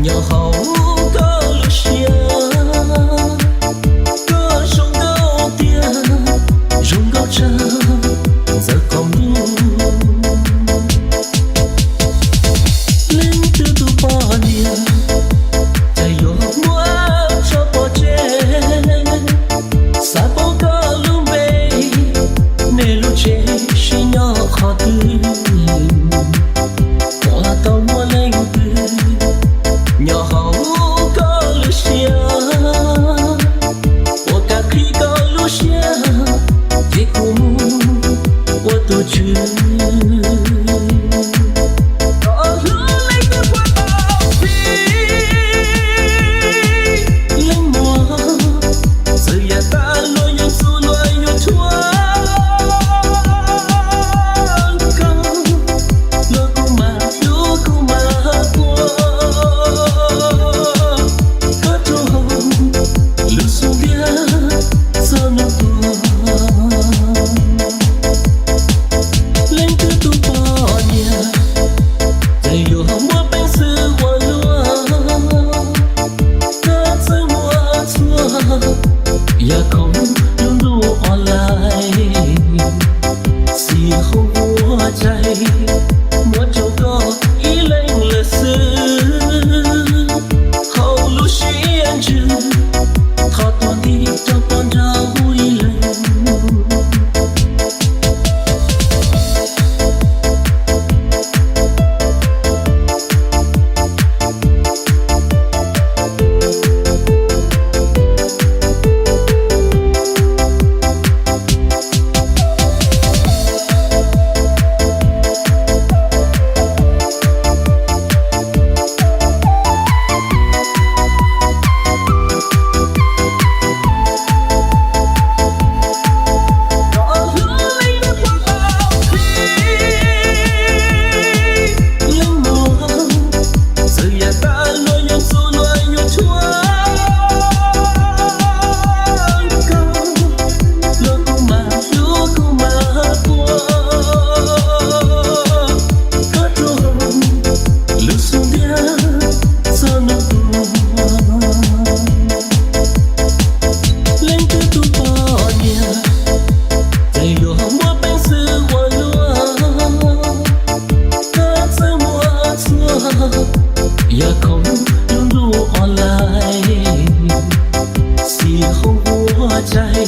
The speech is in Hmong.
Nyob hauv koj lub siab, koj zoo nkauj tiag, zoo nkauj tshaj ntxawm qaum ntuj. Leej twg tus poj niam, cas yuav muab tso pov tseg, xav paub koj lub npe, nej lub tsev sib nyob qhov twg, puas tau muaj leej twg. Nyob hauv koj lub siab, puas kam qhib koj lub siab, ces kuv mus ua tus tswv. Koj hlub leej twg puas tau pib, leej muag, txawm yam tas luag yuav txuj luag yuav thuam, koj los kuv mam hlub kuv mam ua, koj rua lub xub ntiag txog nub tuag. Leej twg tus poj niam, cas yuav muaj peev xwm ua luaj, koj txawj muaj txuaj, yam khoom lub ntuj online, xim hauv huab cai, muab rau koj ib leeg lawm xwb. Hauv lub siab ntsws, thov tuag nti rau koj nrog hu ib leeg. Koj rua lub xub ntiag txog nub tuag. Leej twg tus poj niam, cas yuav muaj peev xwm ua luaj, koj txawj muaj txuaj, yam khoom lub ntuj online, xim hauv huab cai,